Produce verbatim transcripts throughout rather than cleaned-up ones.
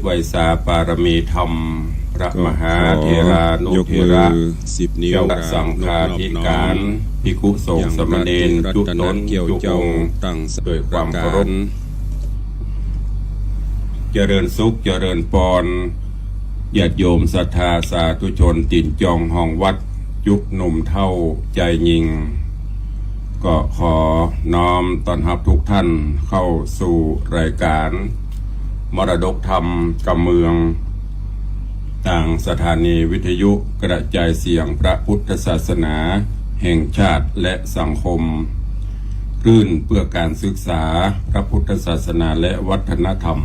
ไหว้สาปารมีธรรม พระมหาเถรานุเถระ ก็ขอยกมือสิบนิ้ว เจ้าคณะสังฆาธิการ นอบน้อม ภิกขุสงฆ์ อย่างพระ สามเณร เทพรัตน จุตน เกี้ยวเจ้า จุองค์ ตั้ง ด้วยความเคารพ ประการ เจริญสุข เจริญปอน ญาติโยมศรัทธาสาธุชน ตี๋นจองห้องวัด จุกหนุ่มเฒ่าใจ๋ยิง ก็ขอน้อมต้อนฮับทุกท่านเข้าสู่รายการมรดกธรรมกำเมือง ตางสถานีวิทยุกระจายเสียงพระพุทธศาสนาแห่งชาติและสังคม คลื่นเพื่อการศึกษาพระพุทธศาสนาและวัฒนธรรม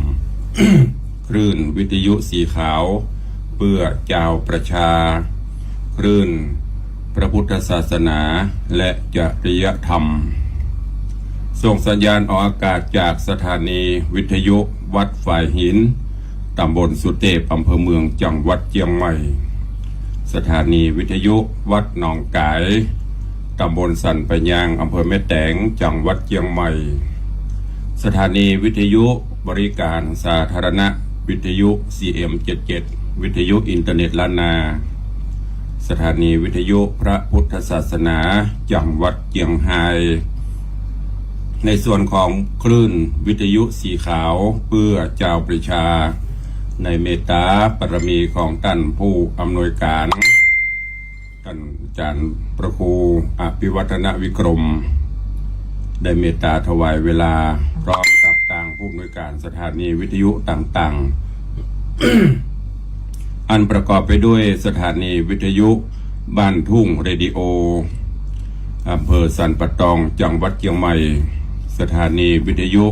คลื่นวิทยุสีขาวเพื่อจาวประชา คลื่นพระพุทธศาสนาและจริยธรรม ส่งสัญญาณออกอากาศจากสถานีวิทยุวัดฝายหิน ตำบลสุเตพ อำเภอเมือง จังหวัดเจียงใหม่ สถานีวิทยุวัดหนองก๋าย ตำบลสันป่ายยาง อำเภอแม่แตง จังหวัดเจียงใหม่ สถานีวิทยุบริการสาธารณะ วิทยุ ซีเอ็ม เจ็ดเจ็ด วิทยุอินเทอร์เน็ตล้านนา สถานีวิทยุพระพุทธศาสนา จังหวัดเจียงฮาย ในส่วนของคลื่นวิทยุสีขาวเพื่อจาวประชา ในเมตตาปารมีของต้านผู้อำนวยการ ต้านอาจ๋ารย์พระครูอภิวัฒนวิกรม ได้เมตตาถวายเวลา พร้อมกับตางผู้อำนวยการสถานีวิทยุต่างๆ อันประกอบไปด้วยสถานีวิทยุบ้านทุ่งเรดิโอ อำเภอสันป่าตอง จังหวัดเจียงใหม่ สถานีวิทยุ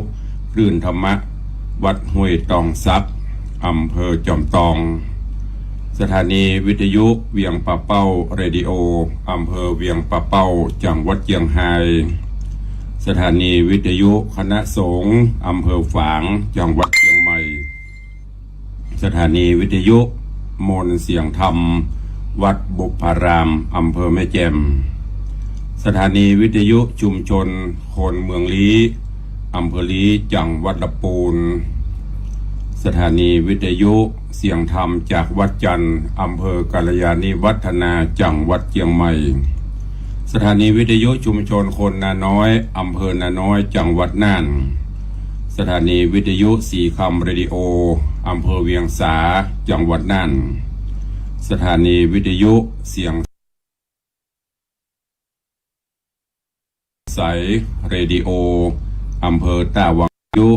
คลื่นธรรมะวัดห้วยตองสัก อำเภอจอมตอง สถานีวิทยุเวียงป่าเป้าเรดิโอ อำเภอเวียงป่าเป้า จังหวัดเจียงฮาย สถานีวิทยุคณะสงฆ์ อำเภอฝาง จังหวัดเจียงใหม่ สถานีวิทยุมนต์เสียงธรรม วัดบุพพาราม อำเภอแม่แจ่ม สถานีวิทยุชุมชนคนเมืองลี้ อำเภอลี้ จังหวัดลำปูน สถานีวิทยุเสียงธรรมจากวัดจันทร์ อำเภอกัลยาณิวัฒนา จังหวัดเจียงใหม่ สถานีวิทยุชุมชนคนนาน้อย อำเภอนาน้อย จังหวัดน่าน สถานีวิทยุสีคำเรดิโอ อำเภอเวียงสา จังหวัดน่าน สถานีวิทยุเสียงใสเรดิโอ อำเภอต้าหวัง ยุ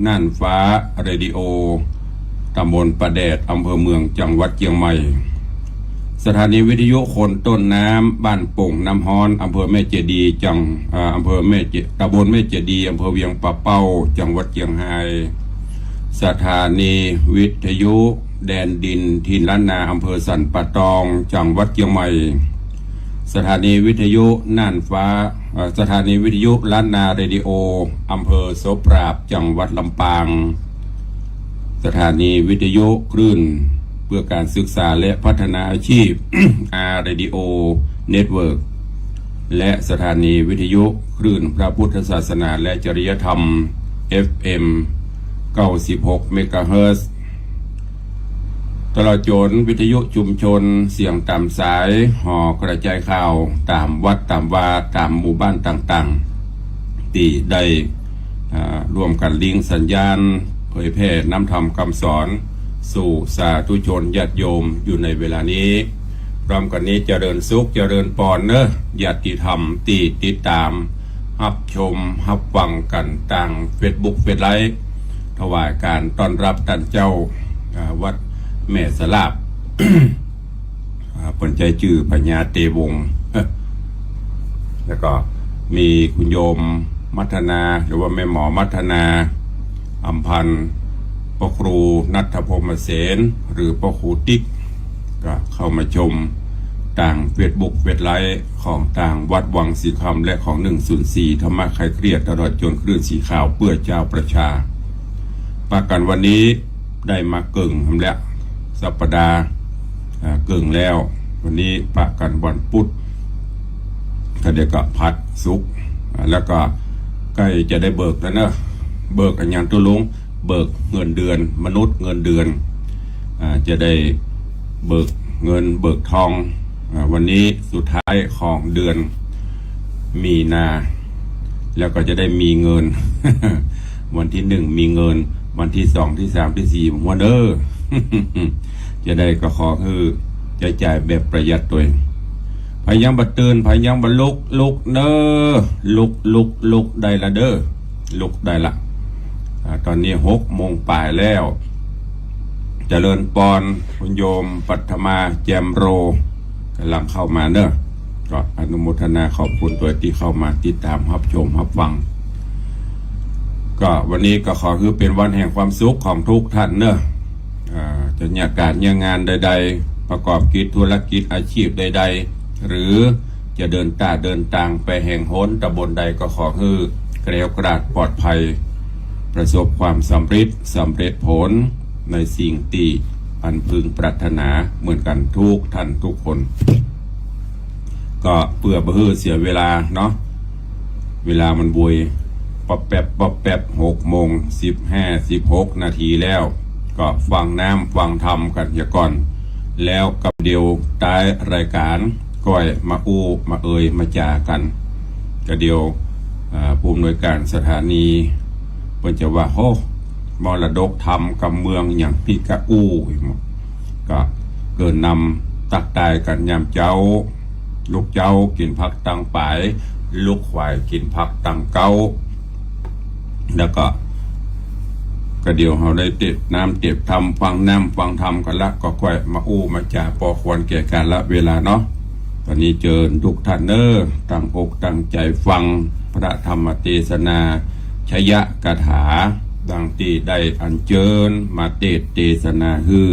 น่านฟ้าเรดิโอ ตำบลป่าแดด อำเภอเมือง จังหวัดเจียงใหม่ สถานีวิทยุคนต้นน้ำ บ้านโป่งน้ำฮ้อน อำเภอแม่เจดีย์ จัง อ่า อำเภอแม่เจ ตำบลแม่เจดีย์ อำเภอเวียงป่าเป้า จังหวัดเจียงฮาย สถานีวิทยุแดนดินถิ่นล้านนา อำเภอสันป่าตอง จังหวัดเจียงใหม่ สถานีวิทยุน่านฟ้า เอ่อ สถานีวิทยุล้านนาเรดิโอ อำเภอโสปราบ จังหวัดลำปาง สถานีวิทยุคลื่นเพื่อการศึกษาและพัฒนาอาชีพ อาร์ Radio Network และสถานีวิทยุคลื่นพระพุทธศาสนาและจริยธรรม เอฟเอ็ม เก้าสิบหก เมกะเฮิรตซ์ ตลอดจ๋นวิทยุชุมชนเสียงต๋ามสาย ห่อกระจายข่าวต๋ามวัดต๋ามวา ต๋ามหมู่บ้านต่างๆ ตี้ได้ อ่า ร่วมกั๋นลิงก์สัญญาณ เผยแผ่นำธรรมกำสอน สู่สาธุชนญาติโยมอยู่ในเวลานี้ พร้อมกั๋นนี้เจริญสุขเจริญปอนเนอะ ญาติธรรมตี้ติดต๋าม ฮับชมฮับฟังกั๋นตางเฟซบุ๊กเฟซไลฟ์ ถวายก๋านต้อนฮับต้านเจ้า อ่า วัดแม่สลาบ อ่า เปิ้นใจ๊จื้อพญาเตวงศ์ แล้วก็มีคุณโยมมัทนา หรือว่าแม่หมอมัทนา อำพันธ์ พระครูณัฐพรหมเสน หรือพระครูติ๊ก ก็เข้ามาชมตางเฟซบุ๊กเฟซไลฟ์ของตางวัดวังสีคำและของหนึ่งศูนย์สี่ธรรมะคลายเครียด ตลอดจ๋นคลื่นสีขาวเปื้อจาวประชา ปะกั๋นวันนี้ได้มาเกิ่งแล้ว สัปดาห์ อ่า เกิ่งแล้ว วันนี้ปะกั๋นวันปุ๊ด ก็เดี๋ยวก็ผัดศุกร์ อ่า แล้วก็ใก้จะได้เบิกแล้วเนอะ เบิกอะหยังตุ๊ลุง เบิกเงินเดือน มนุษย์เงินเดือน อ่า จะได้เบิกเงินเบิกทอง อ่า วันนี้สุดท้ายของเดือนมีนา แล้วก็จะได้มีเงิน วันที่หนึ่งมีเงิน วันที่สอง ที่สาม ที่สี่ หัวเด้อ จะได้ก็ขอหื้อใจ๊จ่ายแบบประหยัดตวย ใผยังบ่ตื่น ใผยังบ่ลุก ลุกเน้อ ลุก ลุก ลุกได้ละเด้อ ลุกได้ละ อ่า ตอนนี้หกโมงป๋ายแล้ว เจริญปอน คุณโยมปัทมา แจ่มโร ก่ำลังเข้ามาเน้อ ก็อนุโมทนาขอบคุณตวยตี้เข้ามาติดต๋ามฮับชมฮับฟัง ก็วันนี้ก็ขอหื้อเป๋นวันแห่งความสุขของทุกท่านเน้อ อ่า จะเยียะก๋านเยียะงานใดๆ ประกอบกิจธุรกิจอาชีพใดๆ หรือจะเดินต๋าเดินตางไปแห่งหนต๋ำบลใดก็ขอหื้อแคล้วคลาดปลอดภัย ประสบความสำเร็จ สำเร็จผลในสิ่งตี้อันพึงปรารถนาเหมือนกั๋นทุกท่านทุกคน ก็เปื้อบ่หื้อเสียเวลาเนาะ เวลามันโวย ป๊อบแป๊บ ป๊อบแป๊บ หกโมง สิบห้า สิบหกนาทีแล้ว ก็ฟังน้ำฟังธรรมกั๋นเหียก่อน แล้วกำเดียวต๊ายรายก๋าน ก้อยมาอู้มาเอยมาจ๋ากั๋น กำเดียว อ่า ผู้อำนวยก๋านสถานี เปิ้นจะว่า โห มรดกธรรมกำเมืองหยังมีก้าอู้ ก็เกริ่นนำตั๊กตายกั๋นยามเจ๊า ลุกเจ๊ากิ๋นผักตังป๋าย ลุกขวายกิ๋นผักตังเก๊า แล้วก็ กำเดียวเฮาได้เตรียมน้ำเตรียมธรรม ฟังน้ำฟังธรรมกั๋นละ ก็ก้อยมาอู้มาจ๋า ปอควรแก่กาละเวลาเนาะ ต๋อนนี้เจิญทุกท่านเน้อ ตั้งอกตั้งใจ๋ฟังพระธรรมเตสนา ชยคาถา ดังตี้ได้อัญเจิญมาเตสน์เตสนาหื้อ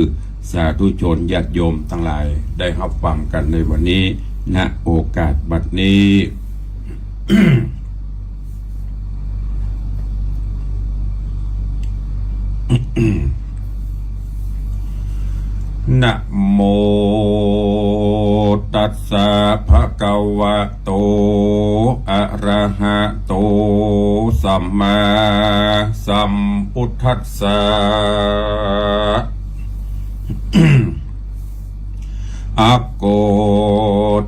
สาธุชนญาติโยมตังหลายได้ฮับฟังกั๋นในวันนี้ ณ โอกาสบัดนี้ นะโม ตัสสะ ภะคะวะโต อะระหะโต สัมมาสัมพุทธัสสะ อะโก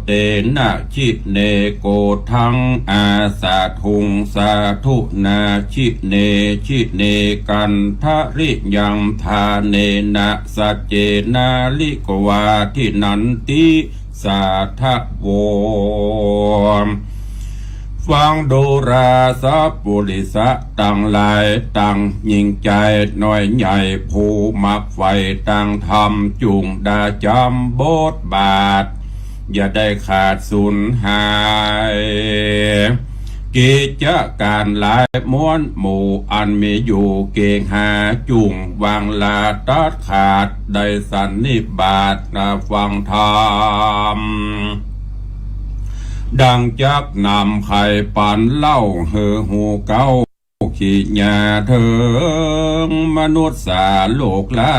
เตนะ จิเน โกธัง อาสาธุง สาธุนา จิเน จิเน กันทะริยัง ทาเนนะ สัจเจนะ ลิกวาทินันติ สาธะโว ฟังดูราสัปปุริสะตังหลาย ตังญิงจายน้อยใหญ่ ผู้มักใฝ่ตางธรรม จุ่งดาจ๋ำบทบาท อย่าได้ขาดสูญหาย กิจก๋านหลายมวลหมู่ อันมีอยู่เกหา จุ่งวางลาตัดขาด ได้สันนิบาตนาฟังธรรม ดังจักนำไขปันเล่า หื้อฮู้เก๊า กิริยาเถิงมนุษย์สาโลกลา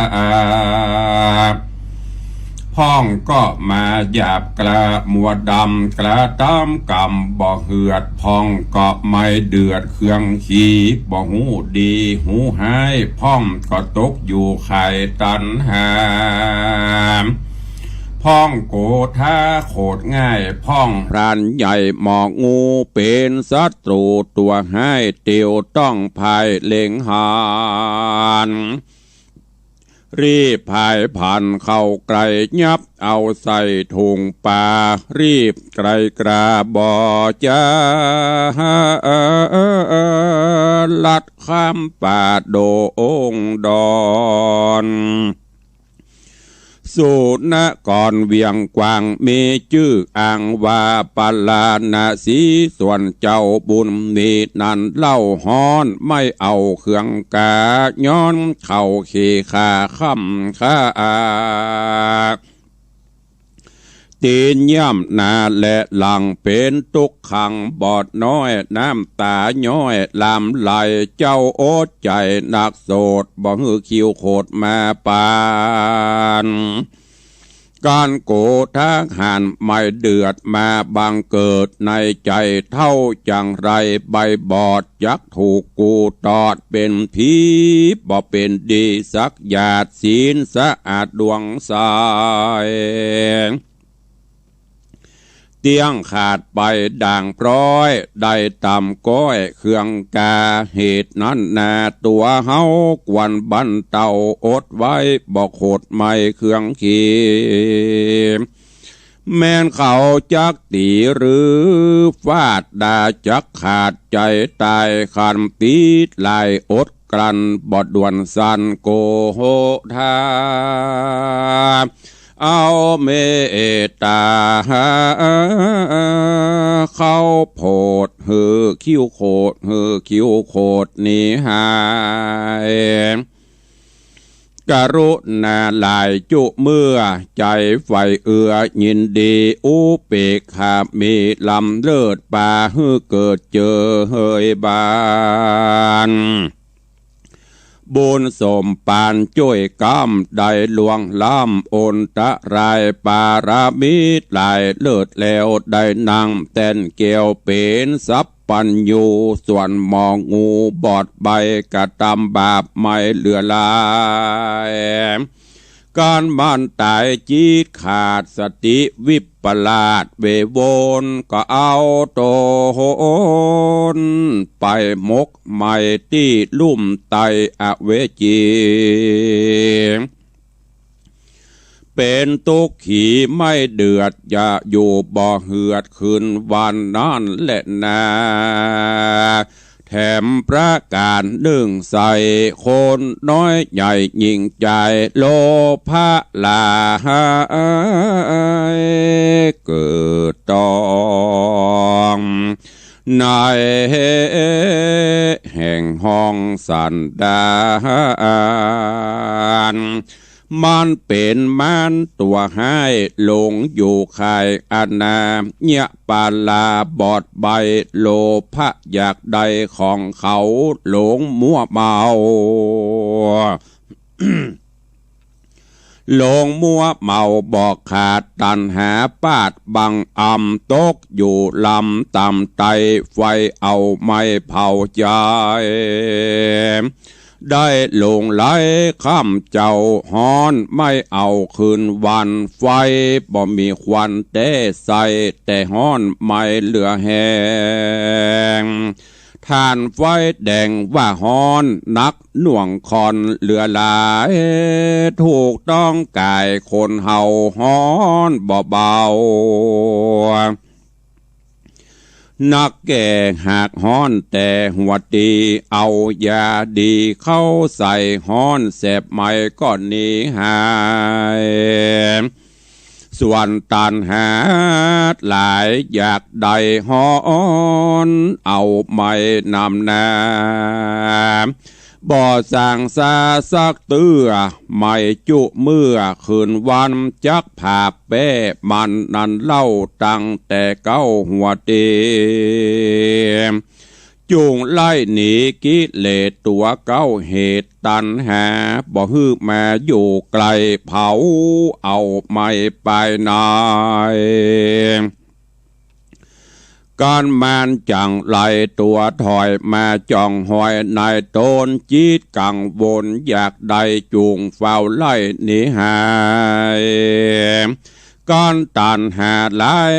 พ่องก็มาหยาบกล้ามัวดำ กระตำกำบ่เหือด พ่องก็ไม่เดือดเครื่องขี บ่ฮู้ดีฮู้ฮ้าย พ่องก็ตกอยู่ข่ายตัณหา พ่องโกธาโขดง่าย พ่องพรานใหญ่หมอกงู เป๋นศัตรูตั๋วฮ้าย เตียวต้องพ่ายเล็งหัน รีบพ่ายพลันเข้าใกล้ ยับเอาใส่ถุงป๋า รีบไกลกล้าบ่จ๋า ลัดข้ามป่าดงดอน สุนครเวียงกว้างมีจื้ออ้างว่าปาราณสี ส่วนเจ้าบุญมีนั้นเล่าฮ้อน ไม่เอาเครื่องกาย้อน เข้าเขขาค่ำค่า ตีนย่ำหน้าและหลังเป๋นตุ๊กขังบอดน้อย น้ำตาย้อยหลั่งไหล เจ้าอดใจ๋นักโสด บ่หื้อคิวโขดมาปาน การโกฏฐานไม่เดือดมาบังเกิดในใจ๋เต้า จั่งไรใบบอดจักถูกกูตอด เป๋นผีบ่เป๋นดีสักหยาด ศีลสะอาดดวงใส เตี้ยงขาดไปด่างพร้อย ได้ต่ำก้อยเครื่องกา เหตุนั้นนาตั๋วเฮาควรบั้นเต้า อดไว้บ่ขดไหม้เครื่องขี แม้นเขาจักตี๋หรือฟาด ดาจักขาดใจ๋ต๋าย ขันติหลายอดกลั้น บ่ด่วนสันโกฏฐา เอาเมตต๋า เขาโผดหื้อคิ้วโขด หื้อคิ้วโขดหนีหาย กรุณาหลายจุเมื่อ ใจ๋ใฝ่เอื้อยินดี อุเปกขามีล้ำเลิศ ปาหื้อเกิดเจอเหยบาน บุญสมปานจ้วยก๋ำ ได้ล่วงล้ำอนตราย ปารมีหลายเลิศแล้ว ได้นั่งแต้นแก้วเป๋นสัพพัญญู ส่วนหมองงูบอดใบ กระตำบาปไม่เหลือหลาย การมันต๋ายจิตขาดสติวิปลาสเววน ก็เอาต๋นไปหมกไหม้ตี้ลุ่มใต้อเวจี เป๋นตุ๊กขีไม่เดือด จะอยู่บ่เหือดคืนวันนั้นแลนา แถมประก๋านนึ่งใส่ คนน้อยใหญ่ยิ่งใจ๋ โลภะหลายเกิดต้อง ในแห่งห้องสันดาน มันเป๋นมารตั๋วฮ้าย หลงอยู่ข่ายอนา เยียะปาลาบอดใบ โลภะอยากได้ของเขา หลงมัวเมา หลงมัวเมาบ่ขาด ตัณหาปาดบังอำ ตกอยู่ลำต่ำไต้ ไฟเอาไม่เผาใจ๋ ได้หลงไหลค่ำเจ๊าฮ้อน ไม่เอาคืนวัน ไฟบ่มีควันแต๊ใส่ แต่ฮ้อนไม่เหลือแฮง ถ่านไฟแดงว่าฮ้อน หนักหน่วงคอนเหลือหลาย ถูกต้องก๋ายคนเฮาฮ้อนบ่เบา นักแก่หากฮ้อนแต่หัวตี้ เอายาดีเข้าใส่ ฮ้อนแสบไหม้ก็หนีหาย ส่วนตัณหาหลายอยากได้ฮ้อน เอาไหม้นำนา บ่สร้างสาสักเตื้อ ไหม้จุเมื่อคืนวัน จักผาบแป้มันนั้นเล่า ตั้งแต่เก๊าหัวตี้ จุ่งไล่หนีกิเลสตั๋วเก๊า เหตุตัณหาบ่หื้อมาอยู่ใก้ เผาเอาไหม้ปายใน การมารจั่งไล่ตั๋วถอยมาจ้องฮอยใน ตนจิตกังวลอยากได้ จุ่งเฝ้าไล่หนีหาย การตัณหาหลาย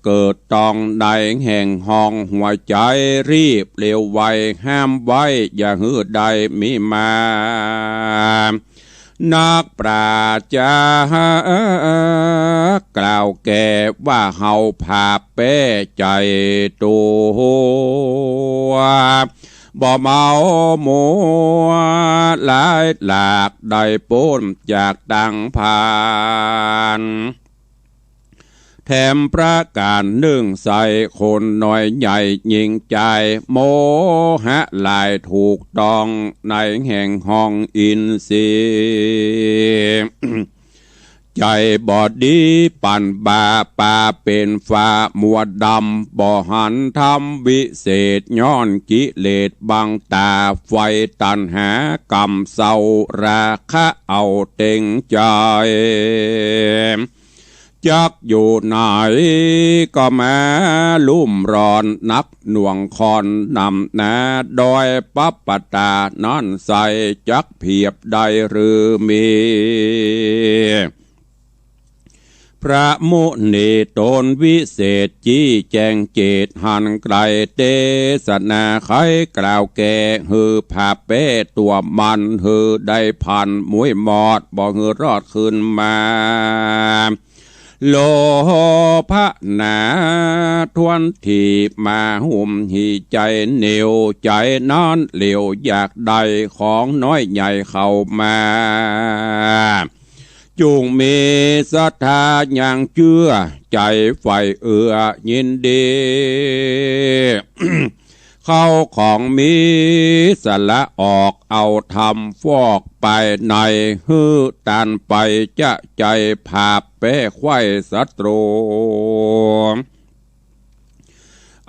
เกิดต้องใน แห่งห้องหัวใจ๋ รีบเร็วไวห้ามไว้ อย่าหื้อได้มีมา นักปราชญ์กล่าวแก่ว่า เฮาผาบแป้ใจ๋ตั๋ว บ่เมามัวหลายหลาก ได้ป๊นจากตังพาน แถมประก๋านนึ่งใส่ คนน้อยใหญ่ยิ่งใจ๋ โมหะหลายถูกต้อง ในแห่งห้องอินทรีย์ ใจ๋บ่ดีปั่นบ่า ปาเป๋นฟ้ามัวดำ บ่หันธรรมวิเศษ ย้อนกิเลสบังต๋า ไฟตัณหากำเศร้า ราคะเอาเต็งใจ๋ จักอยู่ไหนก็มาลุ่มร้อนนักหน่วงคอนนำหน้า ดอยปับปะตานั้นใส จักเผียบได้หรือมี พระมุนีตนวิเศษ จี้แจงเจตหันไกล เตสนาไขกล่าวแก่ หื้อผาแป้ตั๋วมัน หื้อได้พันมุยหมอด บ่หื้อรอดคืนมา โลภะหนาทวนทีมา หุ้มหีใจ๋เหนียว ใจ๋นั้นเหลียวอยากได้ ของน้อยใหญ่เข้ามา จุ่งมีศรัทธายังเจื้อ ใจ๋ใฝ่เอื้อยินดี เข้าของมีสละออก เอาธรรมฟอกไปใน หื้อตันไปจะใจ๋ ผาแป้ไขว้ศัตรู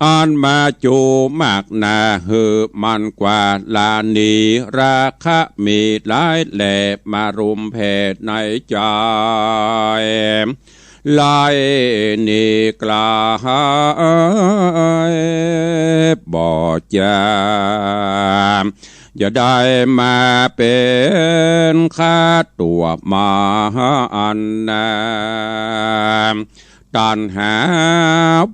อันมาจูมากหนา หื้อมันกว่าลาหนี ราคะมีหลายแหล่ มารุมแผ่ในใจ๋ ไล่หนีไกล บ่จะ จะได้มาเป๋นข้าตั๋วมาอันนา ตัณหา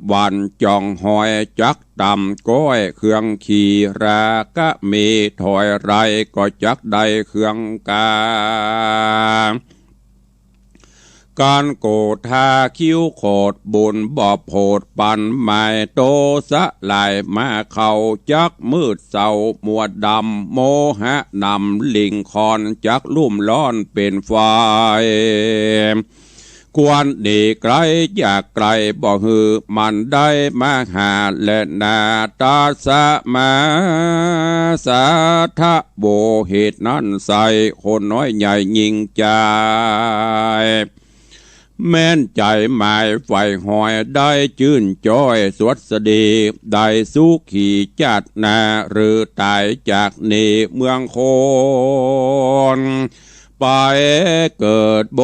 หวั่นจ่องหอย จักต่ำก้อยเครื่องขี่ ราคะมีถอยไร ก็จักได้เครื่องกา การโกธาคิ้วโขด บุญบ่โผดปันหมาย โตสะหลายมาเข้า จักมืดเศร้ามัวดำ โมหะนำลิงคอน จักลุ่มร้อนเป๋นไฟ ควรหนีไกลอยากไกล บ่หื้อมันได้มาหาแลนา ตัสสะมา สัทธะโว เหตุนั้นใส่ คนน้อยใหญ่ยิ่งใจ๋ แม่นใจ๋หมายใฝ่หอย ได้จื้นจ้อยสวัสดี ได้สุขีจาติหน้า หรือต๋ายจากนี้เมืองคน ไปเกิดบ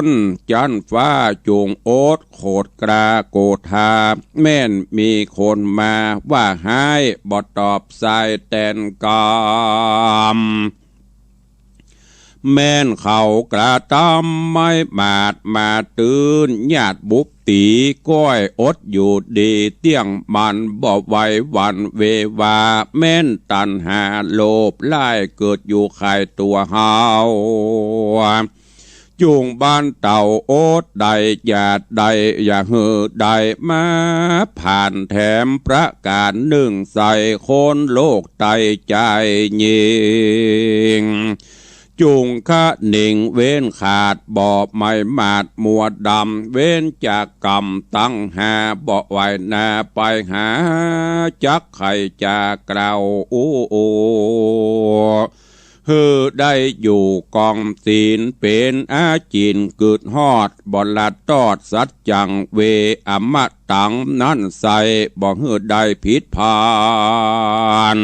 นจั๊นฟ้า จุ่งอดโขดกล้าโกธา แม่นมีคนมาว่าฮ้าย บ่ตอบสายแตนกำ แม่นเขากระตำไม้หมาดมาตื้น ญาติบุปผีก้อยอดอยู่ดี เตี้ยงมันบ่ไหวหวั่นเววา แม่นตัณหาโลภร้าย เกิดอยู่ข่ายตั๋วเฮา จุ่งบันเต๋าอดได้ อย่าได้ อย่าหื้อได้มาผ่านแถม ประก๋านนึ่งใส่คนโลกไต้ใจ๋ยิ่ง จุ่งคะหนิ่งเว้นขาด บ่ไม้หมาดมัวดำ เว้นจากกรรมตังห้า บ่ไหวหน้าไปหา จักใค่จะกล่าวอู้ หื้อได้อยู่กองศีล เป๋นอาจิณกึดฮอด บ่ละตอดสัจจัง เวอมะตังนั้นใส่ บ่หื้อได้ผิดพลาด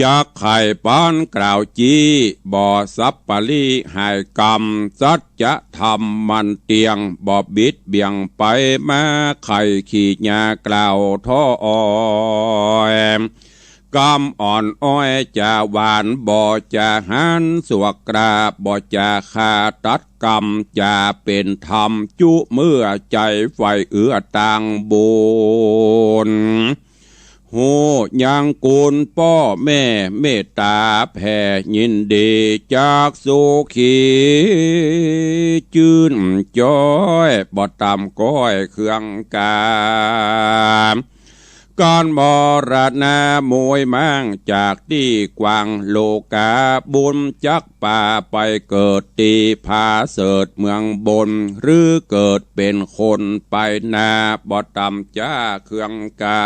จักใค่ปานกล่าวจี้ บ่สับปะริหายกรรม สัจจะธรรมมันเตี้ยง บ่บิดเบี่ยงไปมา ใค่ขี้หญ้ากล่าวท้อออย กำอ่อนอ้อยจะหวาน บ่จะหันสวกกราบ บ่จะฆ่าตัดกรรม จะเป๋นธรรมจุเมื่อ ใจ๋ใฝ่เอื้อตางบุญ ฮู้ยังกุณป้อแม่เมตต๋าแผ่ยินดี จักสุขีจื้นจ้อย บ่ต่ำก้อยเครื่องกา การมรณะมวยม้างจากตี้กว้างโลกา บุญจักปาไปเกิดตี้ผาเสริฐเมืองบน หรือเกิดเป๋นคนไปนา บ่ต่ำจ้าเครื่องกา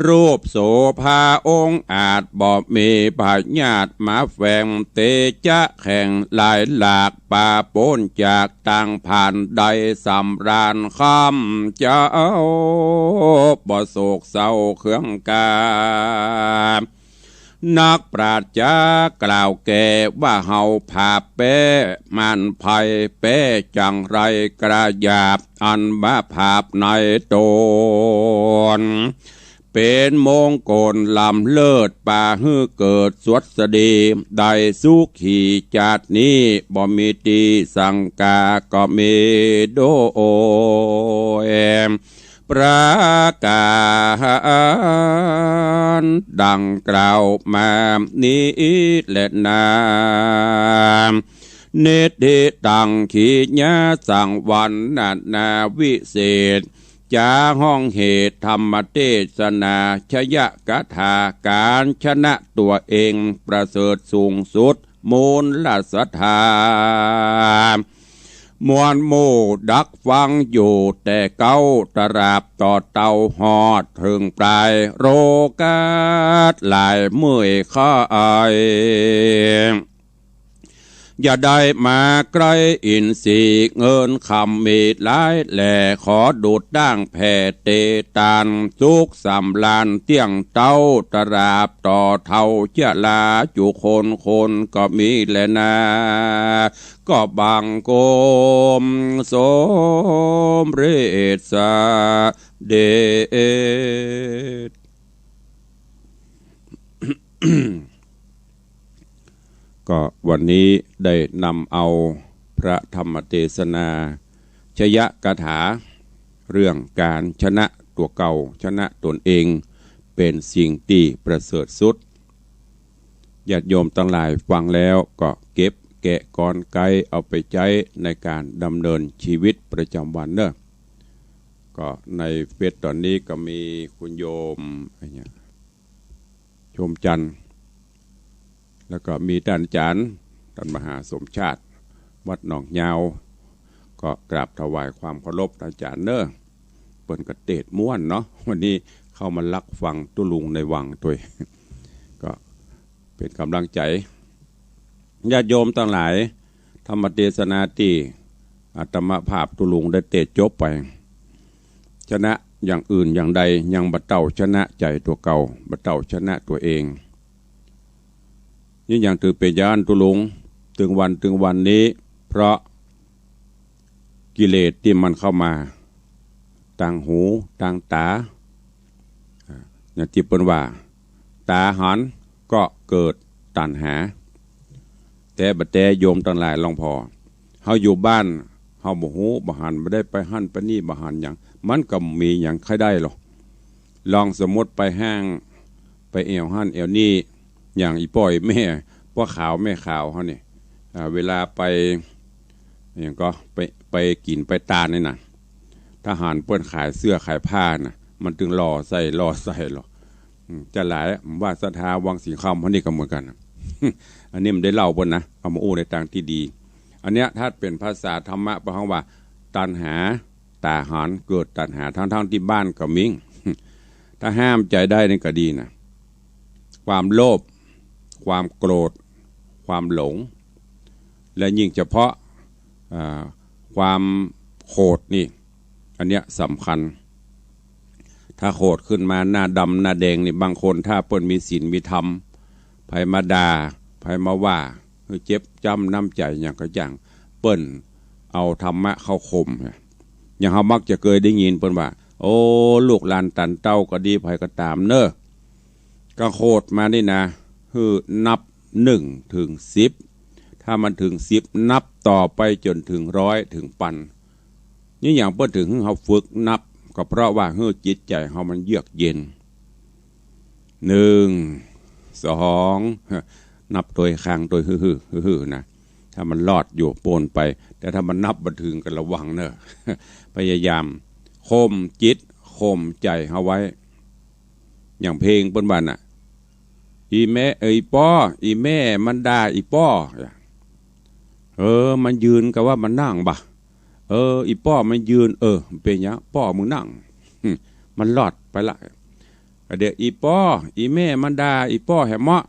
รูปโสภาองอาจ บ่มีพยาธิมาแฝง เตจะแข็งหลายหลาก ปาป๊นจากตางผ่าน ได้สำราญคำเจ้า บ่โศกเศร้าเครื่องกา นักปราชญ์จ๋ากล่าวแก่ว่า เฮาผาบแป๊ มันไพแป๊จังไร กระหยาบอันมาผาบในต๋น เป๋นมงคลล้ำเลิศ ปาหื้อเกิดสวัสดี ได้สุขีจาตินี้ บ่มีตี้สังกาก็มีโดย ประก๋านดังกล่าวมานี้แลนา นิทธิตัง ขีณาสังวรรณนาวิเศษ จ๋าฮ้องเหตุธรรมเตสนา ชยคาถา ก๋านชนะตั๋วเอง ประเสริฐสูงสุด มูลศรัทธา มวลหมู่ดักฟังอยู่แต่เก๊า ตราบต่อเต้าฮอดเถิงปลาย โรกัสหลายเมื่อยคลาย อย่าได้มาใก้อินทรีย์ เงินคำมีหลายแหล่ ขอดูดดั้งแผ่เตตาน สุขสำราญเตี้ยงเต้า ตราบต่อเฒ่าชรา จุคนคนก็มีแลนา ก็บังคมสมเร็จเสด็จ ก็วันนี้ได้นำเอาพระธรรมเตสนา ชยคาถา เรื่องก๋านชนะตั๋วเก่า ชนะต๋นเอง เป๋นสิ่งตี้ประเสริฐสุด ญาติโยมตังหลายฟังแล้วก็เก็บแกะกรอนไกว้เอาไปใจ๊ในก๋านดำเนินชีวิตประจ๋ำวันเนาะ ก็ในเฟซต๋อนนี้ก็มีคุณโยม อะไรเนี่ย ชมจันทร์ แล้วก็มีต้านอาจ๋ารย์ ต้านมหาสมชาติ วัดหนองยาว ก็กราบถวายความเคารพต้านอาจ๋ารย์เนาะ เปิ้นก็เตศน์ม่วนเนาะ วันนี้เข้ามาลักฟังตุ๊ลุงในวังตวย ก็เป๋นก๋ำลังใจ๋ ญาติโยมตังหลาย ธรรมเตสนาตี้อาตมาภาพตุ๊ลุงได้เตศน์จบไป ชนะอย่างอื่นอย่างใดยังบ่เต้าชนะใจ๋ตั๋วเก่า บ่เต้าชนะตั๋วเอง นี่ยังถือเป๋นอย่างอั้นตุ๊ลุง เถิงวัน เถิงวันนี้ เพราะกิเลสตี้มันเข้ามา ตางหู ตางต๋า อ่า อย่างตี้เปิ้นว่า ต๋าหันก็เกิดตัณหา แต๊บ่แต๊โยมตังหลายลองผ่อ เฮาอยู่บ้าน เฮาบ่ฮู้ บ่หัน บ่ได้ไปหั้นไปนี่ บ่หันหยัง มันก็บ่มีหยังใค่ได้หรอก ลองสมมุติไปห้าง ไปแอ่วหั้นแอ่วนี่ อย่างอี่ป้ออี่แม่ ป้อขาวแม่ขาวเฮานี่ อ่า เวลาไป อย่างก็ไป ไปกิ๋นไปตานนี่นะ ถ้าหันเปิ้นขายเสื้อขายผ้าน่ะ มันตึงหล่อใส่ หล่อใส่หรอก อืม จะหลาย ว่าศรัทธาวังสิงห์คำเฮานี่ก็เหมือนกั๋นน่ะ อันนี้มันได้เล่าเปิ้นนะ เอามาอู้ในตางตี้ดี อันเนี้ยถ้าเป๋นภาษาธรรมะเปิ้นฮ้องว่า ตัณหา ต๋าหันเกิดตัณหา ทั้งๆ ตี้บ้านก็มี ถ้าห้ามใจ๋ได้นี่ก็ดีนะ ความโลภ ความโกรธ ความหลง และยิ่งเฉพาะ อ่า ความโขดนี่ อันเนี้ยสำคัญ ถ้าโขดขึ้นมาหน้าดำหน้าแดงนี่ บางคนถ้าเปิ้นมีศีลมีธรรม ใผมาด่า ใผมาว่า หื้อเจ็บจ๊ำน้ำใจ๋หยังก็หยั่ง เปิ้นเอาธรรมะเข้าข่ม อย่างเฮามักจะเกยได้ยินเปิ้นว่า โอ้ ลูกหลานตันเต้าก็ดี ใผก็ต๋ามเนาะ ก็โขดมานี่นะ หื้อนับหนึ่งเถิงสิบ ถ้ามันเถิงสิบ นับต่อไปจ๋นเถิงร้อยเถิงปัน นี่หยังเปิ้นเถิงหื้อเฮาฝึกนับ ก็เพราะว่าหื้อจิตใจ๋เฮามันเยือกเย็น หนึ่ง สอง นับตวยครั้งตวย หื้อๆ หื้อๆ นะ ถ้ามันรอดอยู่ป๊นไป แต่ถ้ามันนับบ่เถิงก็ระวังเนาะ พยายามข่มจิตข่มใจ๋เฮาไว้ อย่างเพลงเปิ้นว่าน่ะ อี่แม่ เอ้ย ป้อ อี่แม่มันด่าอี่ป้อ เออ มันยืนก็ว่ามันนั่งบ่ะ เออ อี่ป้อมันยืน เออ เป๋นหยัง ป้อมึงนั่ง มันรอดไปละ เดี๋ยวอี่ป้อ อี่แม่มันด่าอี่ป้อแหมเมาะ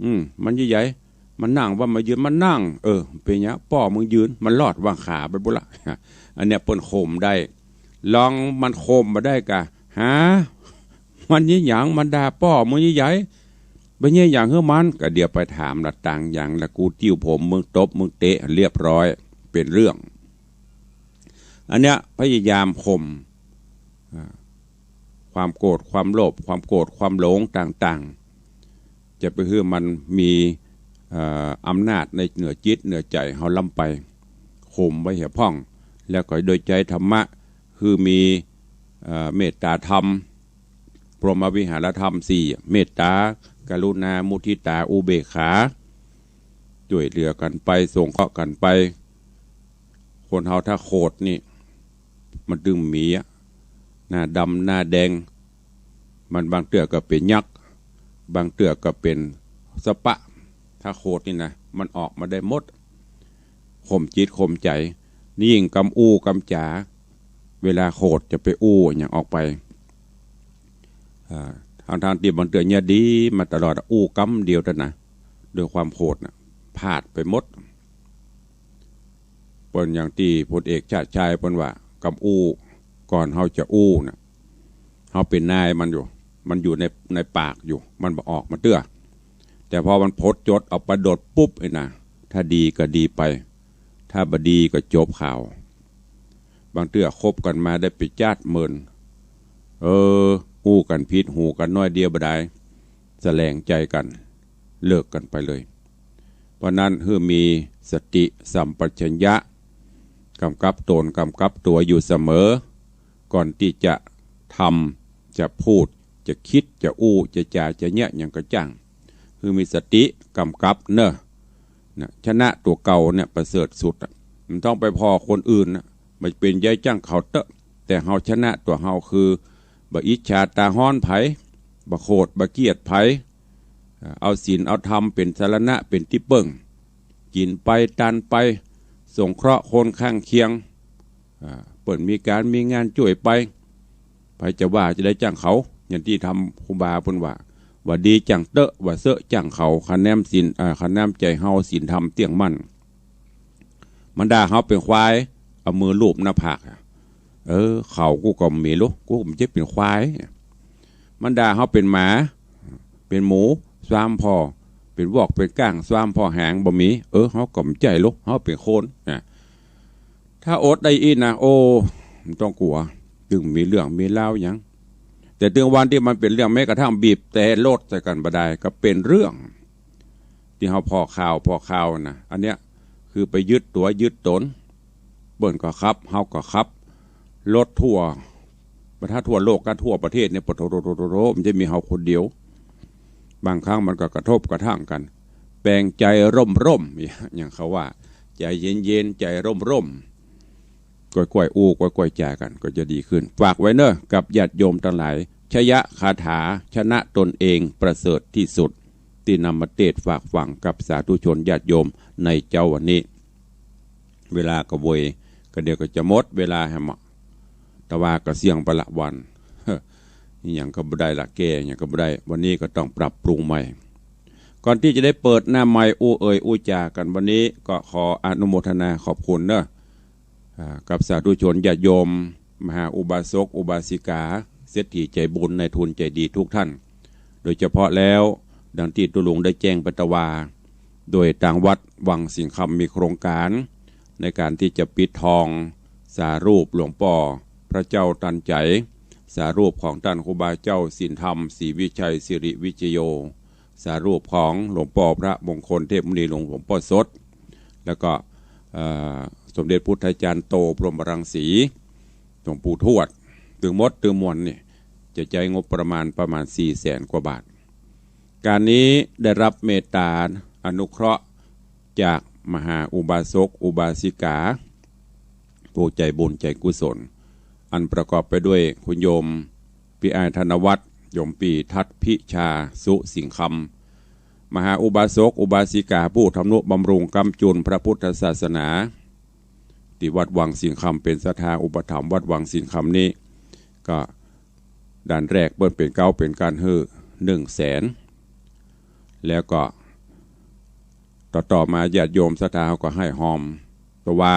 อืม มันใหญ่ๆ มันนั่งว่ามันยืน มันนั่ง เออ เป๋นหยัง ป้อมึงยืน มันรอดวางขาไปบุละ อันเนี้ยเปิ้นข่มได้ ลองมันข่มบ่ได้กะ หา มันยี่หยัง มันด่าป้อมึงใหญ่ บ่ใจ้หยังหื้อมัน ก็เดี๋ยวไปถามละตังหยังละ กูติ้วผมมึง ตบมึง เตะ เรียบร้อย เป๋นเรื่อง อันเนี้ยพยายามข่ม อ่า ความโกรธ ความโลภ ความโกรธ ความหลงต่างๆ จะไปหื้อมันมี เอ่อ อำนาจในเหนือจิตเหนือใจ๋เฮาล้ำไป ข่มไว้เหียพ่อง แล้วก็โดยใจ๊ธรรมะ หื้อมี เอ่อ เมตตาธรรม พรหมวิหารธรรมสี่ เมตตา กรุณา มุทิตา อุเบกขา จ้วยเหลือกั๋นไป สงเคราะห์กั๋นไป คนเฮาถ้าโขดนี่ มันตึงมีอะ หน้าดำหน้าแดง มันบางเตื้อก็เป๋นยักษ์ บางเตื้อก็เป๋นสะปะ ถ้าโขดนี่นะ มันออกมาได้หมด ข่มจิตข่มใจ๋ นี่ยิ่งกำอู้กำจ๋า เวลาโขดจะไปอู้หยังออกไป อ่า ทั้งๆ ตี้บางเตื้อเนี่ยดีมาตลอด อู้กำเดียวเต้านั้น ด้วยความโขดน่ะ พลาดไปหมด เปิ้นอย่างตี้พลเอกชาติชายเปิ้นว่า กำอู้ ก่อนเฮาจะอู้น่ะ เฮาเป๋นนายมันอยู่ มันอยู่ใน ในปากอยู่ มันบ่ออกมาเตื้อ แต่พอมันผดจดออกไปโดดปุ๊บนี่นะ ถ้าดีก็ดีไป ถ้าบ่ดีก็จบข่าว บางเตื้อคบกั๋นมาได้เป๋นจ๊าดเมิน เออ อู้กั๋นผิดหูกั๋นน้อยเดียวบ่ดาย แสลงใจ๋กั๋น เลิกกั๋นไปเลย เพราะนั้นหื้อมีสติสัมปชัญญะ กำกับตนกำกับตั๋วอยู่เสมอ ก่อนตี้จะทำ จะพูด จะกึ๊ด จะอู้ จะจ๋า จะเยียะหยังก็จ้าง หื้อมีสติกำกับเน่อ นะ ชนะตั๋วเก่าเนี่ยประเสริฐสุดอะ บ่ต้องไปผ่อคนอื่นนะ บ่เป๋นใยจ้างเขาเต๊อะ แต่เฮาชนะตั๋วเฮาคือ บ่อิจฉาต๋าฮ้อนใผ บ่โขด บ่เกียจใผ เอาศีลเอาธรรมเป๋นสรณะ เป๋นตี้เปิ้ง กิ๋นไป ตานไป สงเคราะห์คนข้างเคียง อ่า เปิ้นมีก๋านมีงานจ้วยไป ใผจะว่าจะได้จ้างเขา อย่างตี้ธรรมครูบาเปิ้นว่า ว่าดีจ้างเต๊อะ ว่าเซอะจ้างเขา คะแนนศีล อ่า คะแนนใจ๋เฮาศีลธรรมเตี้ยงมั่น มันด่าเฮาเป๋นควาย เอามือลูบหน้าผากอะ เออ เขากูก็บ่มีลุ กูบ่ใจ้เป๋นควาย มันด่าเฮาเป๋นหมา เป๋นหมู ซ้ำผ่อ เป๋นวอกเป๋นก้าง ซ้ำผ่อหางบ่มี เออ เฮาก็บ่ใจ้ลุ เฮาเป๋นคนนะ ถ้าอดได้อี้นะ โอ้ บ่ต้องกั๋ว ตึงมีเรื่องมีราวหยัง แต่ตึงวันตี้มันเป๋นเรื่อง แม้กระทั่งบีบแตรรถใส่กั๋นบ่ดาย ก็เป๋นเรื่อง ตี้เฮาผ่อข่าว ผ่อข่าวนะ อันเนี้ยคือไปยึดตั๋วยึดต๋น เปิ้นก็ขับ เฮาก็ขับ รถทั่ว บ่ถ้าทั่วโลกก็ทั่วประเทศเนี่ย ปะโถ โถ โถ โถ โถ บ่ใจ้มีเฮาคนเดียว บางครั้งมันก็กระทบกระทั่งกั๋น แปงใจ๋ร่มๆ อย่างเขาว่า ใจ๋เย็นๆ ใจ๋ร่มๆ ก้อยๆ อู้ ก้อยๆ จ๋ากั๋น ก็จะดีขึ้น ฝากไว้เน่อ กับญาติโยมตังหลาย ชยคาถาชนะตนเองประเสริฐที่สุด ตี้นำมาเตศน์ฝากฝังกับสาธุชนญาติโยมในเจ๊าวันนี้ เวลาก็เวย ก็เดี๋ยวก็จะหมดเวลาแหมอะ แต่ว่าก็เสี่ยงไปละวัน อิหยังก็บ่ได้ละ แก้หยังก็บ่ได้ วันนี้ก็ต้องปรับปรุงใหม่ ก่อนตี้จะได้เปิดหน้าไมค์อู้เอ่ยอู้จ๋ากั๋นวันนี้ ก็ขออนุโมทนาขอบคุณเน่อ อ่า กับสาธุชนญาติโยม มหาอุบาสกอุบาสิกา เศรษฐีใจ๋บุญ นายทุนใจ๋ดีทุกท่าน โดยเฉพาะแล้ว ดังตี้ตุ๊ลุงได้แจ้งไปตะวา โดยตางวัดวังสิงห์คำมีโครงก๋าน ในก๋านตี้จะปิดทอง สารูปหลวงป้อพระเจ้าตันใจ๋ สารูปของต้านครูบาเจ้าศีลธรรม ศรีวิชัย สิริวิชโย สารูปของหลวงป้อพระมงคลเทพมุนี หลวง หลวงป้อสด แล้วก็ เอ่อ สมเด็จพุทธาจารย์โต พรหมรังสี หลวงปู่ทวด ตึงหมดตึงมวลนี่ จะใจ๊งบประมาณประมาณสี่แสนกว่าบาท ก๋านนี้ได้รับเมตตาอนุเคราะห์จากมหาอุบาสกอุบาสิกา ผู้ใจ๋บุญใจ๋กุศล อันประกอบไปด้วยคุณโยม ปี้อ้ายธนวัฒน์ โยมปี้ทัศน์พิชา สุสิงห์คำ มหาอุบาสกอุบาสิกา ผู้ทำนุบำรุงค้ำจุนพระพุทธศาสนา ตี้วัดวังสิงห์คำ เป๋นศรัทธาอุปถัมภ์วัดวังสิงห์คำนี้ ก็ด่านแรกเปิ้นเป๋นเก๊าเป๋นก๋านหื้อหนึ่งแสน แล้วก็ ต่อๆ มาญาติโยมศรัทธาเขาก็ให้ฮอม แต่ว่า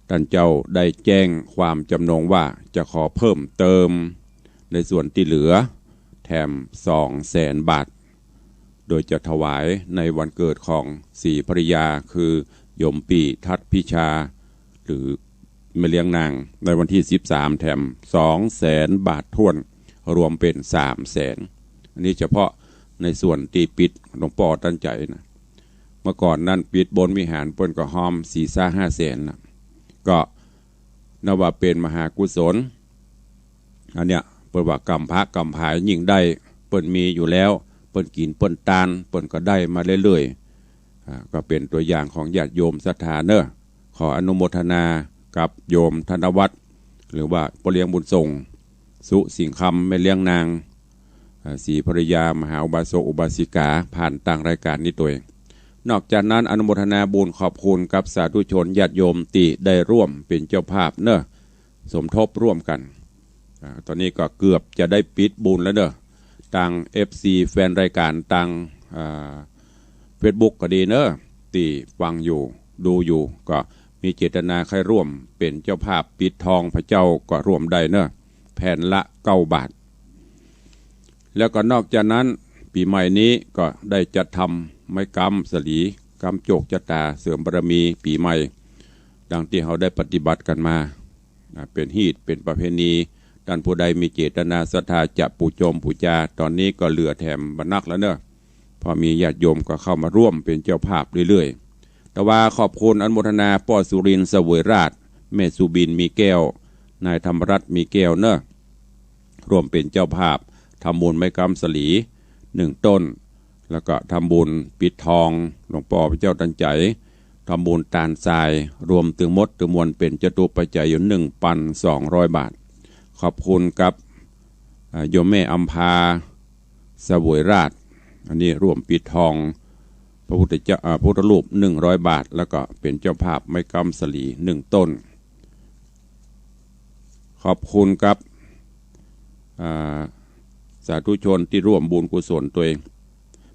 ต้านเจ้าได้แจ้งความจำนงว่าจะขอเพิ่มเติมในส่วนตี้เหลือแถมสองแสนบาท โดยจะถวายในวันเกิดของศรีภริยา คือโยมปี้ทัดพิชา หรือแม่เลี้ยงนาง ในวันตี้สิบสามแถมสองแสนบาทถ้วน รวมเป๋นสามแสน อันนี้เฉพาะในส่วนตี้ปิดหลวงป้อตันใจ๋นะ เมื่อก่อนนั้นปิดบนวิหารเปิ้นก็ฮอมสี่ห้าแสนนะ ก็นับว่าเป๋นมหากุศล อันเนี้ยเปิ้นว่ากำพร้ากำผายยิ่งได้ เปิ้นมีอยู่แล้ว เปิ้นกิ๋นเปิ้นตาน เปิ้นก็ได้มาเรื่อยๆ อ่า ก็เป๋นตั๋วอย่างของญาติโยมศรัทธาเนาะ ขออนุโมทนากับโยมธนวัฒน์ หรือว่าป้อเลี้ยงบุญส่ง สุสิงห์คำ แม่เลี้ยงนาง อ่า ศรีภริยา มหาอุบาสกอุบาสิกา ผ่านตางรายก๋านนี้ตวย นอกจากนั้นอนุโมทนาบุญขอบคุณกับสาธุชนญาติโยมตี้ได้ร่วมเป๋นเจ้าภาพเนาะ สมทบร่วมกั๋น อ่า ต๋อนนี้ก็เกือบจะได้ปิดบุญแล้วเนาะ ตาง เอฟซี แฟนรายก๋านตาง อ่า เฟซบุ๊กก็ดีเนาะ ตี้ฟังอยู่ ดูอยู่ ก็มีเจตนาใค่ร่วมเป๋นเจ้าภาพปิดทองพระเจ้าก็ร่วมได้เนาะ แผ่นละเก้าบาท แล้วก็นอกจากนั้นปี๋ใหม่นี้ก็ได้จัดทำไม้ก๊ำสะหลี ก๊ำโจคจะต๋า เสริมบารมีปี๋ใหม่ ดังตี้เฮาได้ปฏิบัติกั๋นมา อ่า เป๋นฮีต เป๋นประเพณี ต้านผู้ใดมีเจตนาศรัทธาจะปู๋จมปู๋จา ต๋อนนี้ก็เหลือแถมบ่นักแล้วเนาะ เพราะมีญาติโยมก็เข้ามาร่วมเป๋นเจ้าภาพเรื่อยๆ แต่ว่าขอบคุณอนุโมทนาป้อสุรินทร์เสวยราช แม่สุบินมีแก้ว นายธรรมรัตน์มีแก้วเนาะ ร่วมเป๋นเจ้าภาพทำบุญไม้ก๊ำสะหลีหนึ่งต้น แล้วก็ทำบุญปิดทองหลวงป้อพระเจ้าตันใจ๋ ทำบุญตานทราย รวมตึงหมดตึงมวลเป๋นจตุปัจจัยอยู่หนึ่งปันสองร้อยบาท ขอบคุณกับ อ่า โยมแม่อำภาเสวยราช อันนี้ร่วมปิดทองพระพุทธเจ้า อ่า พุทธรูปหนึ่งร้อยบาท แล้วก็เป๋นเจ้าภาพไม้ก๊ำสะหลีหนึ่งต้น ขอบคุณกับ อ่า สาธุชนตี้ร่วมบุญกุศลตวย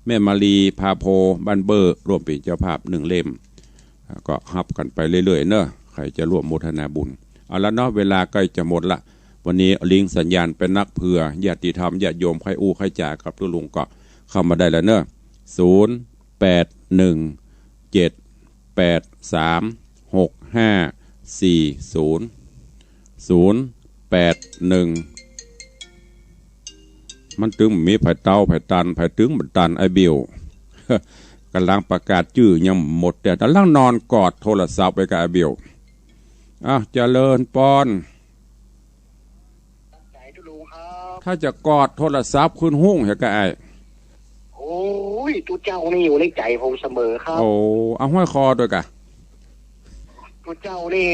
แม่มาลีพาโพบ้านเบ้อ ร่วมเป๋นเจ้าภาพหนึ่งเล่ม อ่า ก็ฮับกั๋นไปเรื่อยๆ เนาะ ใผจะร่วมโมทนาบุญ เอาละเนาะ เวลาใก้จะหมดละ วันนี้ลิงก์สัญญาณไปนัก เผื่อญาติธรรมญาติโยมใค่อู้ใค่จ๋ากับตุ๊ลุงก็เข้ามาได้แล้วเนาะ ศูนย์แปดหนึ่งเจ็ดแปดสามหกห้าสี่ศูนย์ ศูนย์แปดหนึ่ง มันตึงมีใผเต้าใผตัน ใผตึงบ่ตัน ไอ้เบล ก่ำลังประกาศจื้อยังบ่หมด แต่ก่ำลังนอนกอดโทรศัพท์ไปกับไอ้เบล อ้าว เจริญปอน ใจ๋ตุ๊ลุงครับ ถ้าจะกอดโทรศัพท์คืนฮุ่งเหียกะไอ้ โอ้ย ตุ๊เจ้านี่อยู่ในใจ๋ผมเสมอครับ โอ้ เอาห้อยคอตวยกะ ตุ๊เจ้านี่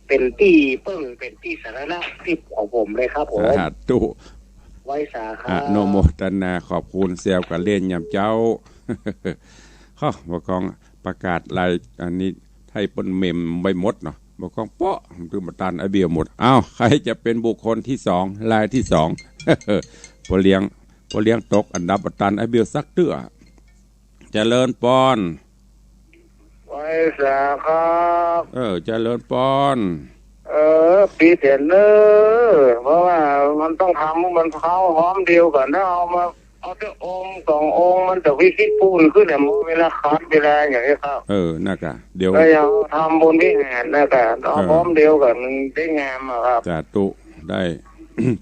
เป๋นตี้เปิ้ง เป๋นตี้สรณะตี้ของผมเลยครับผม สาธุ ไหว้สาครับ อนุโมทนาขอบคุณ แซวกั๋นเล่นยามเจ๊า ฮะ บ่ากองประกาศราย อันนี้ ให้เปิ้นเมมไว้หมดเนาะ บ่ากองเปาะ มันตึงบ่ตันไอ้เบลหมด อ้าว ใผจะเป๋นบุคคลตี้สอง รายตี้สอง ป้อเลี้ยง ป้อเลี้ยงตกอันดับบ่ตันไอ้เบลสักเตื้อ เจริญปอน ไหว้สาครับ เออ เจริญปอน เออ ปิดเถอะเน่อ เพราะว่ามันต้องทำ มันเข้าพร้อมเดียวกั๋น ถ้าเอามา เอาแต่องค์สององค์ มันจะวิคิดปูนขึ้นเนี่ย มันเวลาขาดเวลาอย่างนี้ครับ เออ นั่นกะ เดี๋ยว ก็ยังทำบุญวิหารนะ แต่เอา เออ พร้อมเดียวกั๋น มันได้งามอะครับ สาธุ ได้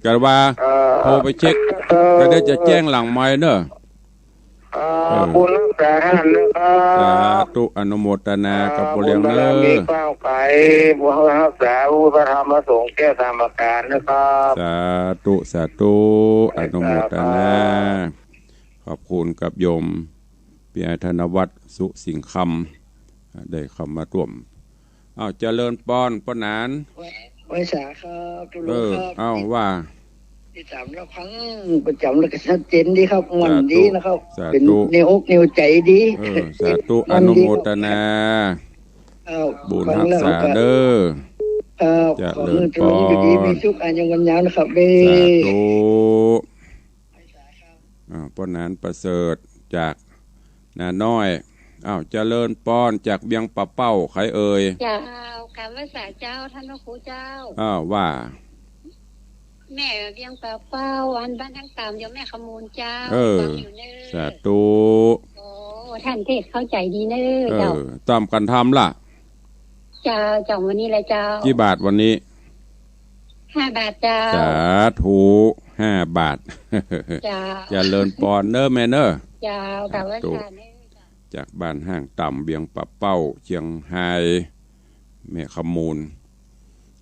กะว่า เออ โทรไปเช็ค เออ กะเดี๋ยวจะแจ้งหลังไมค์เน่อ เออ เออ บุญฮักษาต้านนะครับ สาธุ อนุโมทนากับป้อเลี้ยงเน่อ บุญบารมีก้าวไก๋ บุญฮักษาผู้พระธรรมพระสงฆ์แก้วธรรมการนะครับ สาธุ สาธุ อนุโมทนา ขอบคุณกับโยม พี่อ้ายธนวัฒน์ สุสิงห์คำ ได้เข้ามาร่วม อ้าว เจริญปอน ป้อหนาน ไหว้ ไหว้สาครับ ตุ๊ลุงครับ เออ อ้าว ว่า ติดต๋ามรับฟังประจ๋ำแล้วก็ชัดเจนดีครับ ม่วนดีนะครับ สาธุ เป๋น สาธุ แนวอกแนวใจ๋ดี เออ สาธุ ม่วนดีครับ อนุโมทนา ครับ บุญฮักษาเน่อ ครับ เจริญปอน ขอหื้อตุ๊ลุงอยู่ดีมีสุข อายุยืนยาวนะครับ เด้ สาธุ อ้าว ป้อหนานประเสริฐจากนาน้อย อ้าว เจริญปอนจากเวียงป่าเป้า ใผเอ่ย เจ้า กราบไหว้สาเจ้า ต้านพระครูเจ้า อ้าว ว่า แม่เวียงป่าเป้า อันบ้านทั้งต๋าม โยมแม่ขมูลเจ้า เออ ฟังอยู่เน่อ สาธุ ท่านเทศน์เข้าใจ๋ดีเน่อ เออ เจ้า ต๋ามกั๋นทำละ เจ้า เจ้า วันนี้แหละเจ้า กี่บาทวันนี้ ห้าบาทเจ้า สาธุ ห้าบาท เจ้า เจริญปอนเน่อแม่เน่อ เจ้า สาธุ สาธุเน่อ จากบ้านห้างต่ำ เวียงป่าเป้า เจียงฮาย แม่ขมูล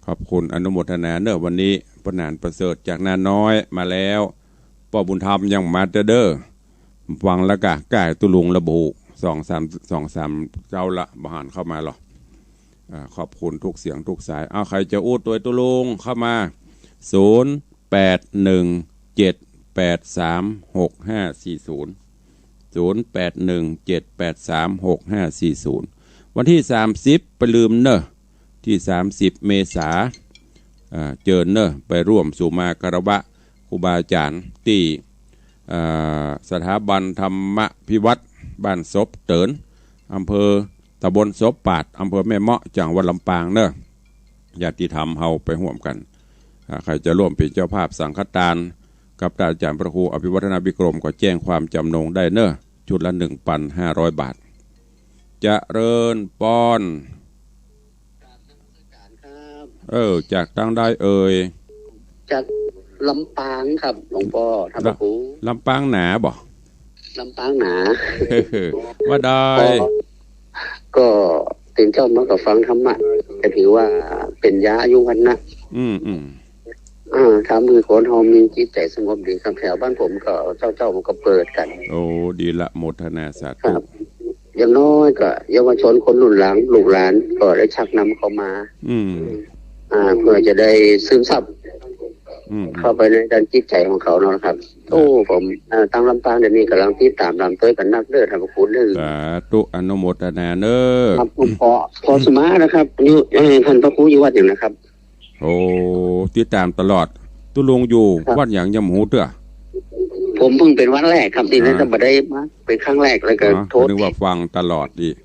ขอบคุณอนุโมทนาเน่อ วันนี้ป้อหนานประเสริฐจากนาน้อยมาแล้ว ป้อบุญธรรมยังมาเต๊อะเด้อ ฟังแล้วก็ก้าตุ๊ลุงละบุ สองสาม สองสามเจ๊าละ บ่หันเข้ามาหรอ อ่า ขอบคุณทุกเสียงทุกสาย เอา ใผจะอู้ตวยตุ๊ลุงเข้ามา ศูนย์แปดหนึ่งเจ็ดแปดสามหกห้าสี่ศูนย์ ศูนย์แปดหนึ่งเจ็ดแปดสามหกห้าสี่ศูนย์ วันตี้สามสิบ บ่าลืมเน่อ ตี้สามสิบ เมษา อ่า เจิญเน่อ ไปร่วมสู่มาคารวะครูบาอาจ๋ารย์ตี้ อ่า สถาบันธรรมพิวัตรบ้านศพเติ๋น อำเภอ ตำบลศพปาด อำเภอแม่เมาะ จังหวัดลำปางเน่อ ญาติธรรมเฮาไปฮ่วมกั๋น อ่า ใผจะร่วมเป๋นเจ้าภาพสังฆทาน กับต้านอาจ๋ารย์พระครูอภิวัฒนวิกรม ก็แจ้งความจ๋ำนงได้เน่อ ชุดละ หนึ่งปันห้าร้อยบาท เจริญปอน เออ จากตางใดเอ่ย จากลำปางครับ หลวงป้อ ท่านพระครู ลำปางหนาบ่ ลำปางหนา ว่าได้ ก็ ก็ตื่นเจ๊ามาก็ฟังธรรมะ ก็ถือว่าเป๋นยาอายุวรรณะ อืม อืม อ่า ทำหื้อคนเฮามีจิตใจ๋สงบดีครับ แถวบ้านผมก็เจ๊าๆ มันก็เปิดกั๋น โอ้ ดีละ โมทนาสาธุ ครับ อย่างน้อยก็เยาวชนคนรุ่นหลัง ลูกหลานก็ได้ชักนำเข้ามา อืม อ่า เพื่อจะได้ซึมซับ อืม เข้าไปในด้านจิตใจ๋ของเขาเนาะครับ ครับ โอ้ ผม อ่า ตางลำปางเดี๋ยวนี้ก่ำลังติดต๋ามต๋ามตวยกั๋นนักเด้อ ท่านพระครูเด้อ สาธุ อนุโมทนาเน่อ ครับ ผมขอ ขอสุมานะครับ อยู่ เอ่อ ท่านพระครูอยู่วัดหยังนะครับ โอ้ ติดต๋ามตลอด ตุ๊ลุงอยู่ ครับ วัดหยังยังบ่ฮู้เตื้อ ผมเพิ่งเป๋นวันแรกครับ ตี้นี่ อ่า แต่บ่ได้มา เป๋นครั้งแรก แล้วก็ อ๋อ โทษ นึกว่าฟังตลอดอีก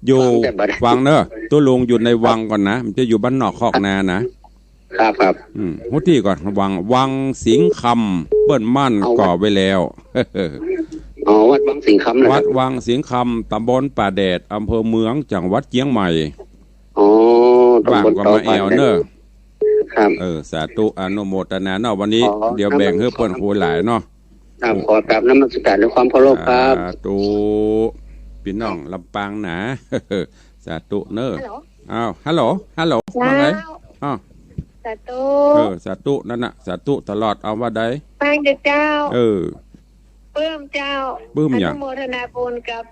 อยู่ ฟังแต่บ่ได้ ฟังเน่อ ตุ๊ลุงอยู่ในวังก่อนนะ บ่ใจ้อยู่บ้านนอกคอกนานะ ครับ ครับ อืม ฮู้ตี้ก่อน วัง วังสิงห์คำ เปิ้นม่าน เอา ก่อไว้แล้ว อ๋อ วัดวังสิงห์คำนะครับ วัดวังสิงห์คำ ตำบลป่าแดด อำเภอเมือง จังหวัดเจียงใหม่ อ๋อ บ้านก็มาแอ่วเน่อ ครับ เออ สาธุ อนุโมทนาเนาะ วันนี้ อ๋อ เดี๋ยวแบ่งหื้อเปิ้นคุยหลายเนาะ ครับ ขอกราบนมัสการด้วยความเคารพครับ สาธุ ปี้น้องลำปางหนา สาธุเน่อ ฮัลโหล อ้าว ฮัลโหล ฮัลโหล เจ้า ว่าไง อ้าว สาธุ เออ สาธุ นั่นน่ะ สาธุตลอด เอา ว่าใด ฟังเต๊อะเจ้า เออ ปลื้มเจ้า ปลื้มหยัง อนุโมทนาบุญกับ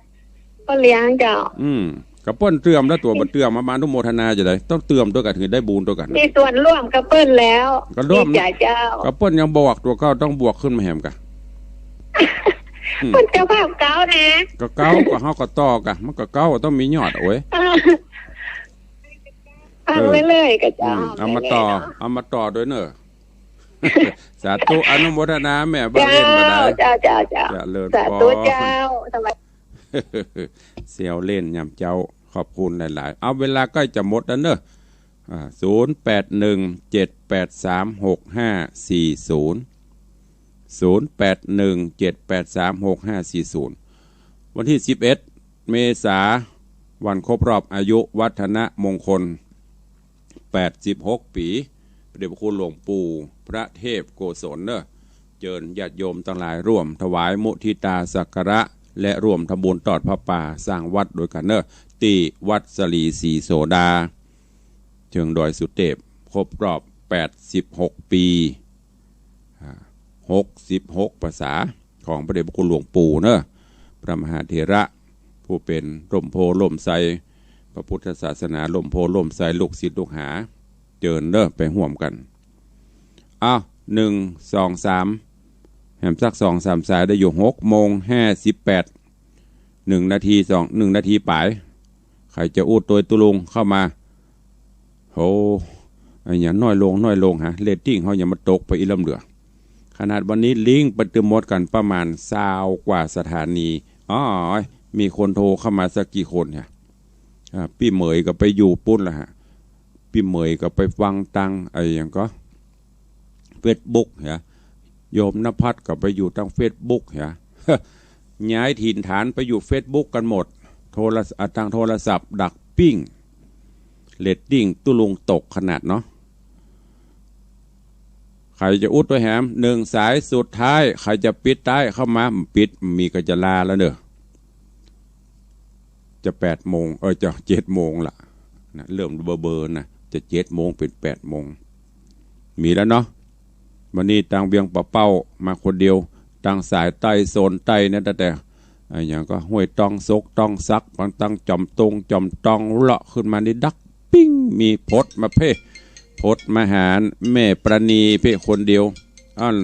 ป้อเลี้ยงเจ้า อืม ก็เปิ้นเติมแล้วตั๋ว บ่เติมมา มาอนุโมทนาจะได้ ต้องเติมตวยกั๋น ถึงได้บุญตวยกั๋น มีส่วนร่วมกับเปิ้นแล้ว ก็ร่วม ดีใจ๋เจ้า ก็เปิ้นยังบอกตั๋วเก่า ต้องบวกขึ้นมาแหมกะ อืม เปิ้นเจ้าภาพเก่านะ ก็เก่า ก็เฮาก็ต่อกะ มันก็เก่า ต้องมียอด โอ๊ย ฟังเรื่อยๆ กะเจ้า อืม เอามาต่อ เรื่อยๆ เนาะ เอามาต่อตวยเน่อ สาธุ อนุโมทนาแม่ บ่าเล่นบ่ได้ เจ้า เจ้า เจ้า เจริญปอน สาธุเจ้า สวัสดี แซวเล่นยามเจ๊า ขอบคุณหลายๆ เอา เวลาใก้จะหมดแล้วเน่อ อ่า ศูนย์แปดหนึ่งเจ็ดแปดสามหกห้าสี่ศูนย์ ศูนย์แปดหนึ่งเจ็ดแปดสามหกห้าสี่ศูนย์ วันตี้สิบเอ็ด เมษา วันครบรอบอายุวัฒนมงคล แปดสิบหกปี๋ พระเดชพระคุณหลวงปู่พระเทพโกศลเน่อ เจิญญาติโยมตังหลายร่วมถวายมุทิตาสักการะ และร่วมทำบุญตอดผ้าป่าสร้างวัดตวยกั๋นเน่อ ตี้วัดสะหลีศรีโสดา เชิงดอยสุเทพ ครบรอบแปดสิบหกปี๋ อ่า หกสิบหกพรรษา ของพระเดชพระคุณหลวงปู่เน่อ พระมหาเถระ ผู้เป๋นร่มโพธิ์ร่มไทร พระพุทธศาสนาร่มโพธิ์ร่มไทร ลูกศิษย์ลูกหา เจิญเน่อ ไปฮ่วมกั๋น อ้าว หนึ่ง สอง สาม แหมสักสองสามสายได้อยู่ หกโมงห้าสิบแปด หนึ่งนาที สอง หนึ่งนาทีป๋าย ใผจะอู้ตวยตุ๊ลุงเข้ามา โห อะหยังน้อยลง น้อยลง ฮะ เรตติ้งเฮายังบ่ตกไปอี้ล้ำเหลือ ขนาดวันนี้ลิงก์ไปตึงหมดกั๋นประมาณซาวกว่าสถานี อ้อย มีคนโทรเข้ามาสักกี่คนเนี่ย อ่า ปี้เหมยก็ไปอยู่ปู๊นละฮะ ปี้เหมยก็ไปฟังตาง ไอ้หยังก็ เฟซบุ๊ก ฮะ โยมนภัสก็ไปอยู่ตางเฟซบุ๊ก ฮะ ย้ายถิ่นฐานไปอยู่เฟซบุ๊กกั๋นหมด โทรศ- อ่ะ ตางโทรศัพท์ดักปิ้ง เรตติ้งตุ๊ลุงตกขนาดเนาะ ใผจะอุดตวยแหม หนึ่งสายสุดท้าย ใผจะปิดต๊ายเข้ามา ปิด มีก็จะลาแล้วเน่อ จะแปดโมง เออ จะเจ็ดโมงละนะ เริ่มเบลอๆ นะ จะเจ็ดโมงเป๋นแปดโมง มีแล้วเนาะ วันนี้ตางเวียงป่าเป้ามาคนเดียว ตางสายใต้โซนใต้เนี่ย ตั้งแต่ อะหยังก็ห้วยต้องซกต้องซัก บางตังจอมตงจอมตองเลาะขึ้นมานี่ดักปิ้ง มีพดมาเพ่ พดมาหาแม่ปราณีเพ่คนเดียว อัน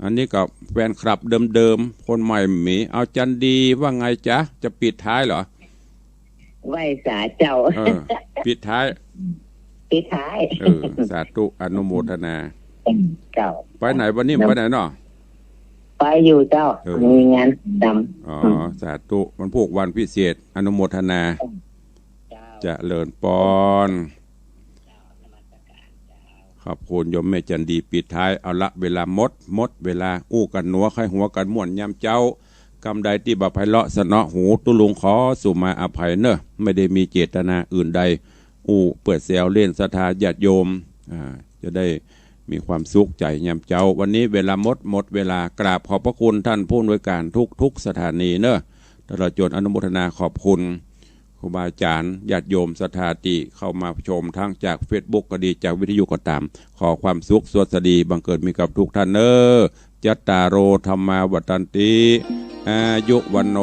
อันนี้ก็แฟนคลับเดิมๆ คนใหม่มี เอาจันดีว่าไงจ๊ะ จะปิดท้ายเหรอ ไหว้สาเจ้า เออ ปิดท้าย ปิดท้าย เออ สาธุ อนุโมทนา เจ้า ไปไหนวันนี้ ไปไหนเนาะ ไปอยู่เจ้า เออ มีงานดำ อ๋อ อืม สาธุ วันพูกวันพิเศษ อนุโมทนา เจ้า เจริญปอน ขอบคุณโยมแม่จันดีปิดท้าย เอาละ เวลาหมด หมดเวลา อู้กั๋นหนัว ใค่หัวกั๋นม่วนยามเจ๊า กำใดตี้บ่ไพเราะสนอหูตุ๊ลุงขอสุมาอภัยเน่อ ไม่ได้มีเจตนาอื่นใด อู้เปื้อแซวเล่นศรัทธาญาติโยม อ่า จะได้มีความสุขใจ๋ยามเจ๊า วันนี้เวลาหมด หมดเวลา กราบขอบพระคุณท่านผู้อำนวยการทุกๆ สถานีเน่อ ตลอดจนอนุโมทนาขอบคุณ ครูบาอาจ๋ารย์ ญาติโยมศรัทธาตี้เข้ามาชมทั้งจากเฟซบุ๊กก็ดี จากวิทยุก็ต๋าม ขอความสุขสวัสดีบังเกิดมีกับทุกท่านเน่อ จัตตาโร ธัมมา วัฑฒันติ อายุ วัณโณ